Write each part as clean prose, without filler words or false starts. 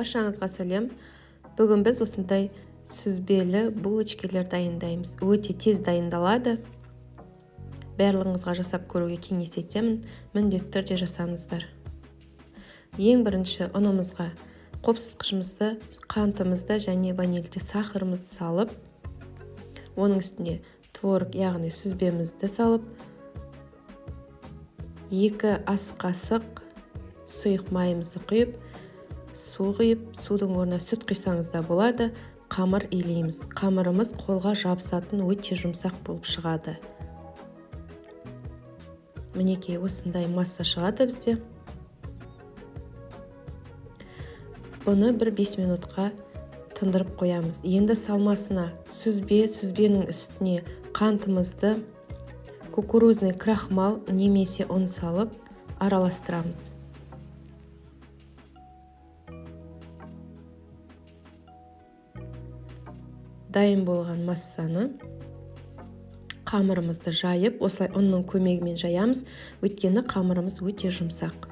Баршаңызға сәлем. Бүгін біз осындай сүзбелі булочкелер дайындаймыз. Өте тез дайындалады. Барлығыңызға жасап көруге кеңес етемін. Міндетті түрде жасаңыздар. Ең бірінші ұнымызға қопсытқышымызды, қантымызды және ванильді сахарымызды салып, оның үстіне творог, яғни сүзбемізді салып, 2 ас қасық сұйық майымызды құйып, су құйып, судың орнына сүт құйсаңыз да болады. Қамыр илейміз. Қамырымыз қолға жабысатын өте жұмсақ болып шығады. Мінекей, осындай масса шығады бізде. Бұны бір 5 минутқа тындырып қоямыз. Енді салмасына сүзбе, сүзбенің үстіне қантымызды, кукурузный крахмал немесе ұн салып араластырамыз. Дайын болған массаны қамырымызды жайып, осылай ұнның көмегімен жаямыз, өйткені қамырымыз өте жұмсақ.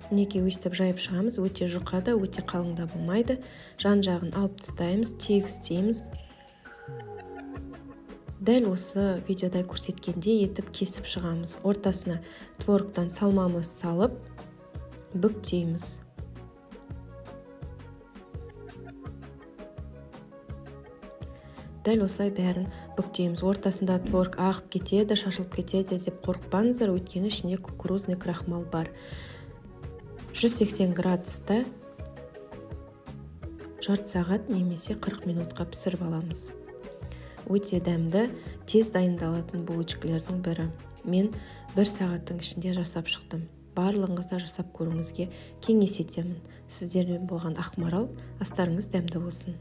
Мінекей, өстіп жайып шығамыз. Өте жұқа да, өте қалың да болмайды. Жан-жағын алып тастаймыз, тегістейміз. Дәл осы видеода көрсеткендей етіп кесіп шығамыз. Ортасына творогтан салмамызды салып, бүктейміз. Дәл осылай бәрін бүктейміз. Ортасында творог ағып кетеді, шашылып кетеді деп қорықпаңыздар, өйткені ішінде кукурузный крахмал бар. 180 градуста жарты сағат немесе 40 минутқа пісіріп аламыз. Өте дәмді, тез дайындалатын булочкалердің бірі. Мен 1 сағаттың ішінде жасап шықтым. Барлығыңыз да жасап көруіңізге кеңес етемін. Сіздермен болған Ақмарал, астарыңыз дәмді болсын.